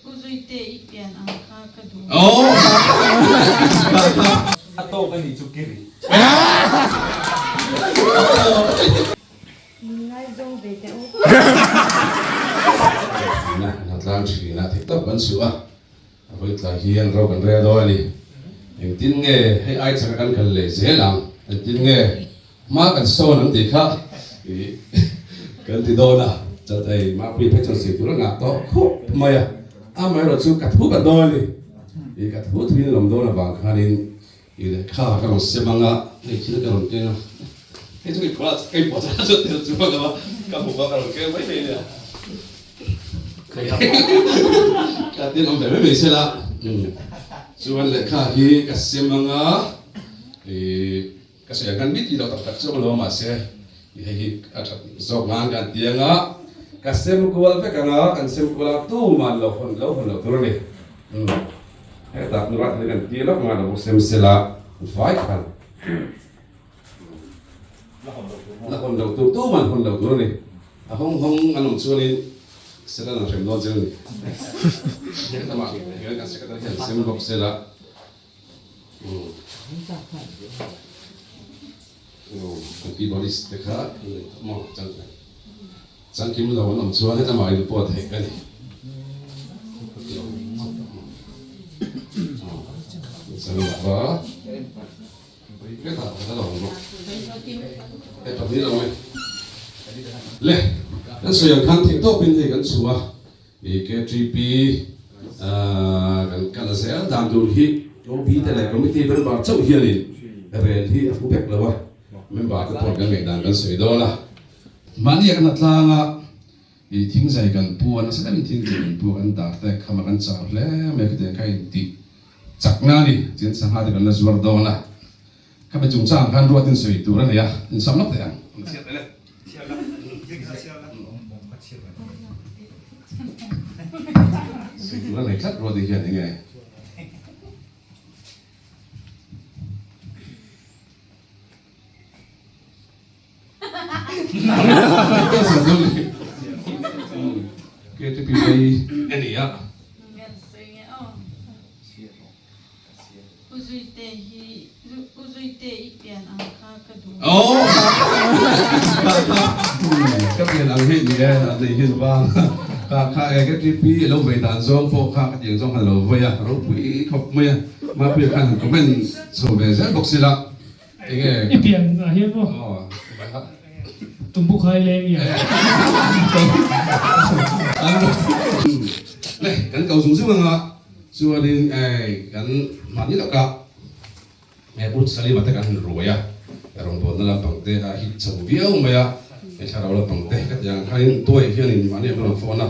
U Zuite i pian ang kha ka duh. A tawk a nih chu kiri. Min ngaizawng ve teh u. Ina kan tlang thin a, thik tawp kan suh a, a vawi tlai hian ro kan rel dawn a ni. Engtin nge hei ai chaka kan kal leh zel ang? Engtin nge hma kan sawn ang tih kha kan ti dawn a, chat hei Mapui phei chuan sawi tur a ngah tawh khawp mai a, amaherawh chu ka thu ka dawn a ni. Ih ka thu thuin lawm dawn avang khanin I lehkha ka rawn sem ang a, hei thil ka rawn keng a, hei chu kei kei pawh chuan chu tel chu ka ka hmu a ka rawn keng mai mai nia. Ka tin awm ve mai mai se la, chuan lehkha hi ka sem ang a, i ka sawi ang khan mi tih loh tak tak chu awm lo a mahse hei hi a that zawk nan kan ti ang a, ka sem kual vek ang a, kan sem kual ang tuman lo hawn lo hawn loh tur a ni. Hetah nula thil kan ti lawk ngai lo sem sela vai khan la hawn lo tur tuman hawn lo tur a ni. A hawng hawng an awm chuanin sela an hrem dawn zel a ni. Helamah hian kan secretary hian sem bawk sela. Kan keyboardist te kha maw changkim lo an awm chuan helamah in pawh theih a ni. Le kan sawi ang khan theih tawpin hei kan chhuah a. KTP kan kal zel dan tur hi OB te leh committee member chauh hianin rel hi a fu vek lo a, member te pawh kan ngaihdan kan sawi dawn a. Mahni a kan tlang a, ih thingzai kan pu a, nasa deuhin thingzai kan pu a, kan dar te kham a kan chau hle mai a, khitiang kha intih chakna a ni, chuan sangha te kan la zuar dawn a. Khami chungchang khan ruatin sawi tur a nei a, insam lawk thei ang. Sawi tur a nei tlat ruatin hian enge? KTP phei a ni a. U Zuite hi U Zuite i pian ang kha ka duh. Ka pian ang hi ni e, a nei hi vang kha kha e ka TP lo vei dan zawng pawh kha ka tiang zawng khan a lo vei a, ropui khawp mai a, Mapuia khan han comment chho ve zel bawk sila. Enge? I pian ah hian maw? Tumbu khai leng i ang. Le, kan ko zung zung anga chuanin ei kan mahni lawkah he Burj Khalifa te kan han ruai a, rawngbawlna lampang te a hit chho viau mai a, hei thlarau lampang te ka ti ang khanin tuai hianin mahni an rawn phone a,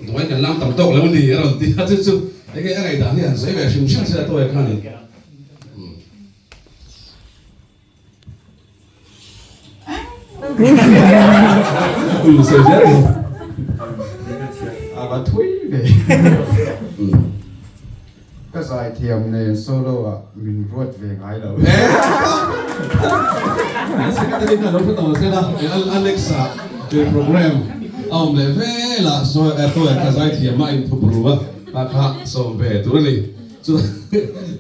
tuai kan lam tam tawk lo ni a rawn ti a, chu chu enge a ngaihdan hi han sawi ve hrim hrim se a tuai khanin. A va thui ve. Ka zaithiam nen solo ah min ruat ve ngai lo. Secretary khan lo hre tawh se la, Alexa program a awm leh vel a, sawi ka zaithiam a inthup ru a, ta kha sawm ve tur a ni. Chu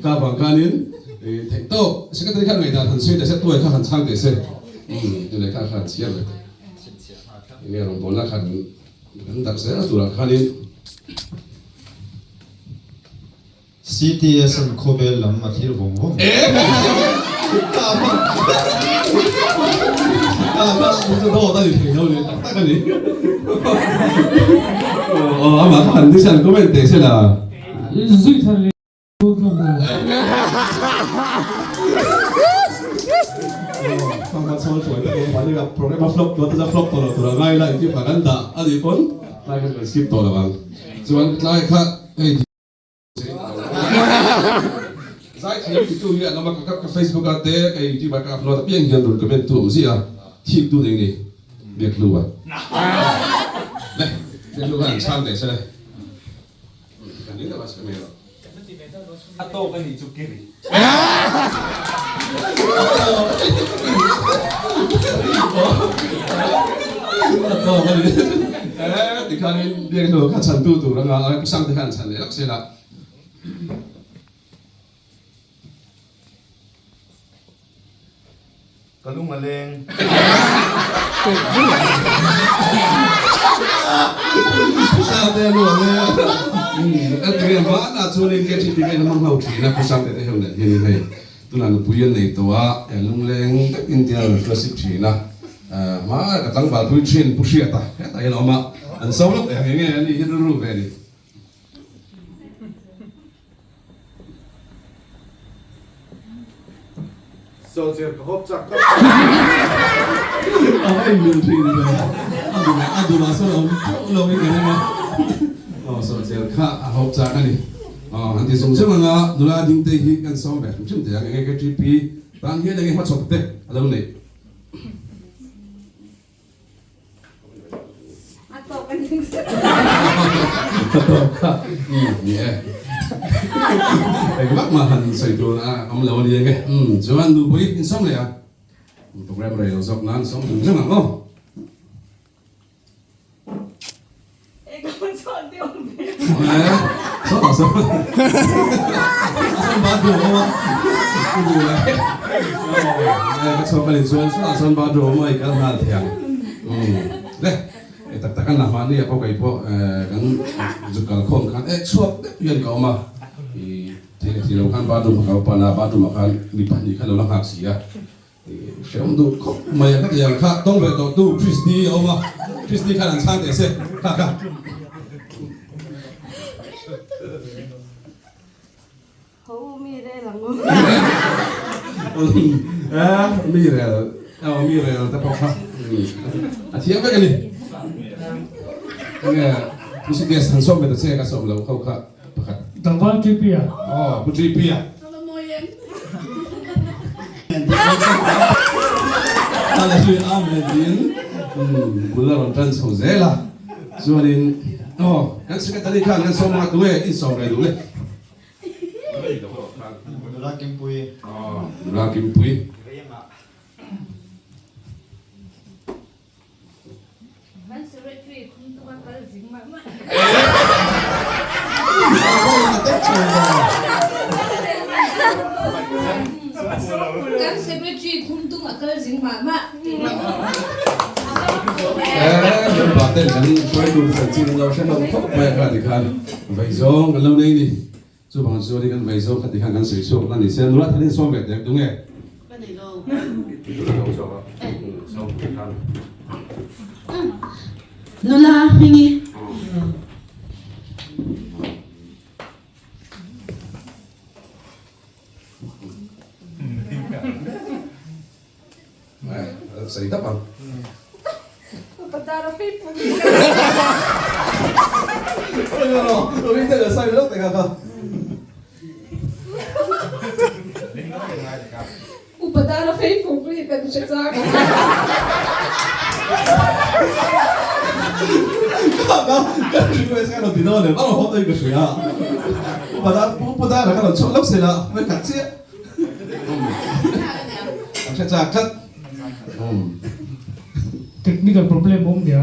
ta vang khanin theih tawk secretary khan ngaihdan han sawi teh se, tuai kha han chhang teh se, umm lehkha kha han chhiar ve teh. Enge rawngbawlna khan kan dak zel turah khanin. CTS an khawvel lam a thlir vawng vawng. Amah kha han nisan comment teh se la. Zui thar leh tur ka hmu. Thangma chhawl hruai tak awm mahni ka program a flop tawh a flop tawh lo tur a ngai la engtin mah kan dah a nih pawn tlai kha kan skip tawh lo ang. Chuan tlai kha hei Zaithiam titu hi an awm a, ka Facebook ah te ka YouTube ah ka upload apiang hian rawn comment tu awm ziah a, thik tu nei ni Biakhlu a. Le, Biakhlu khan an chhang teh se le. Kan ning tak a chhe mai lo. A tawk a nih chu kiri. A tawk a ni. Eh, tikhanin biak hnu kha chhantu tur anga a Pu Sangte khan chhan leh lawk zel a. Ka lung a leng. Pu Sangte lung a leng. Umm, vanah chuanin KTP ka in hmang ho thin a, Pu Sangte te ho nen hianin hei. Tunah nupui an nei tawh a, lungleng deuh in tia rawn hruaisip thin a, hma ka tlangval pui thin Pu Hriata hetah hian a awm a, an so lawk eng enge a nih hi rilru ve a ni. Soldier ka hawp chak tak. A va inmil thin ve, a duh a duh ah sawn a awm teuh lo in ka ring a, aw soldier kha a hawp chak a ni. Aw han ti zung zung anga nula ding te hi kan sawm ve hrim hrim thei ang enge KTP tan hian enge hmachhawp te a lo neih. A tawk a ning se. A tawk kha umm ni e. Engvak mah han sawi tur a awm lo a ni enge umm chuan nupui in sawm leh ang program rei lo zawk nan sawm zung zung ang aw. Hreawm duh khawp mai a, khatiang kha tawng ve tawh tu Christy a awm a, Christy khan an chhang teh se, kha kha. Ho mi rel ang u. Mi rel, aw mi rel te pawh kha a thiam vek a ni. Enge Pusi guest han sawm ve ta che ka sawm lo ho kha pakhat. Tlangval GP a. Aw Pu GP a. Bul a rawn tan chho zel a, chuanin aw kan secretary khan kan sawm anga tunge in sawm ve duh le? Nula Kimpuii. Aw Nula Kimpuii. Kan secretary khum tung a kal zing mah mah. Member ten kan hruaitu te chanchin an lo hre hlawm khawp mai a kha tikhan veizawng kan lo nei ni. Chuvang chuan kan veizawng kha tikhan kan sawi chhuak na ni se nula thanin sawm ve teh ang tunge? Ka nei lo. Sawm pui khan. Nula hmingi. Sawi dap ang. Upa dara Facebook ri kan hre chak. Upa dara ka lo chhuak lawk sela, mai khat chiah. An hre chak tlat. Technical problem awm nia.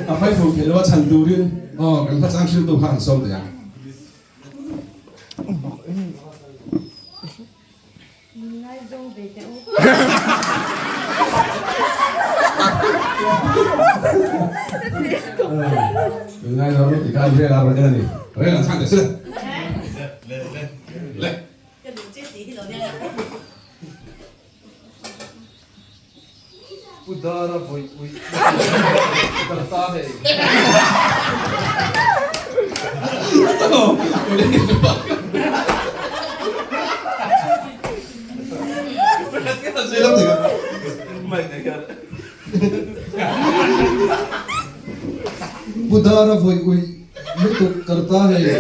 A faifung theih loh a chhan turin aw kan hmachang hriltu kha han sawm teh ang. Min ngaizawng ve teh u. Min ngaizawng ve tih kha an rel a rawn en a ni. Rel an chhang teh se. Le. Ka duh che tih hi lo nia. Pu Dara vawi ui ka ta hei. Pu Dara vawi ui lutuk karta hei.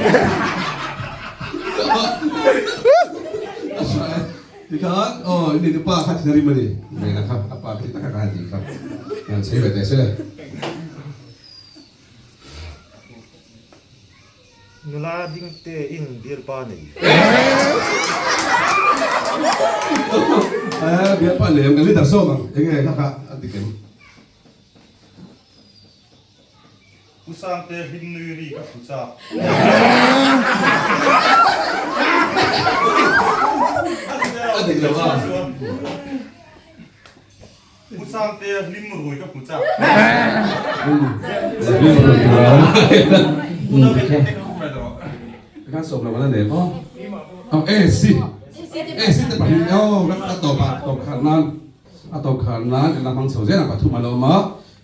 Tikhan aw i ni pa kha thin a rim a ni Vena kha a pa khi taka ka han tih kha han chei ve teh se le. Nula ding te in bialpa nei. bialpa nei ang kan leader sawm ang enge kha kha a ti kem. Pu Sangte hlim nui ri ka hmu chak. A dik lo a. Pu Sangte hlim rui ka hmu chak. Hlim rui ka Kan sawm lo an nei maw? Aw e si. E si te pahnih aw a tawp ah tawp khan nan a tawp khan nan kan la hmang chho zel ang pathum a lo awm a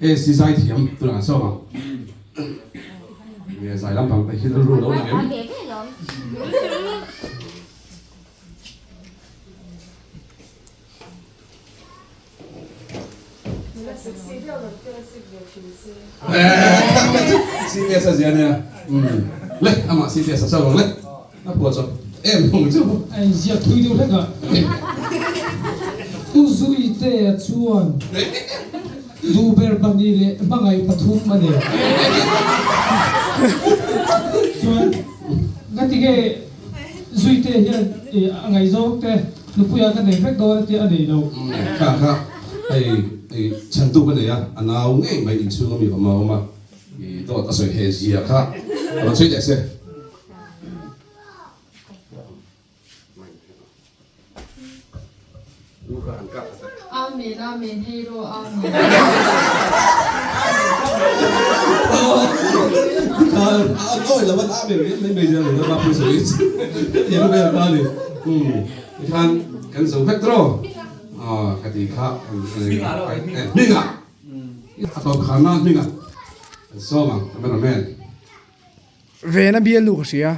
e si zai thiam tunah kan sawm ang. Nge zai lampang te hi rilru lo lang em? CTS a zia nia le amah CTS a chauh ang le a phuah chawp em hung chu. A inziak thui deuh hlek a. U Zuitea chuan duhber pahnih leh hmangaih pathum a nei. Chuan ngatinge Zuitea hian a ngaihzawng te Nupuia ka nei vek dawn a tia a nei lo. Kha kha hei i chhantu ka nei a, a nau ngei mai inchhung ami awm a awm a, i dawt a sawi he zia kha a rawn sawi teh se. Amen Amen hei rawh Amen. An awi lo an Amen mai mai zel a ni a sawi thiam vel kha a ni. Tikhan kan zo vek tawh aw ka tih kha hmingah a tawp kharna hmingah kan sawm ang cameraman. Vena bial nu ka hria.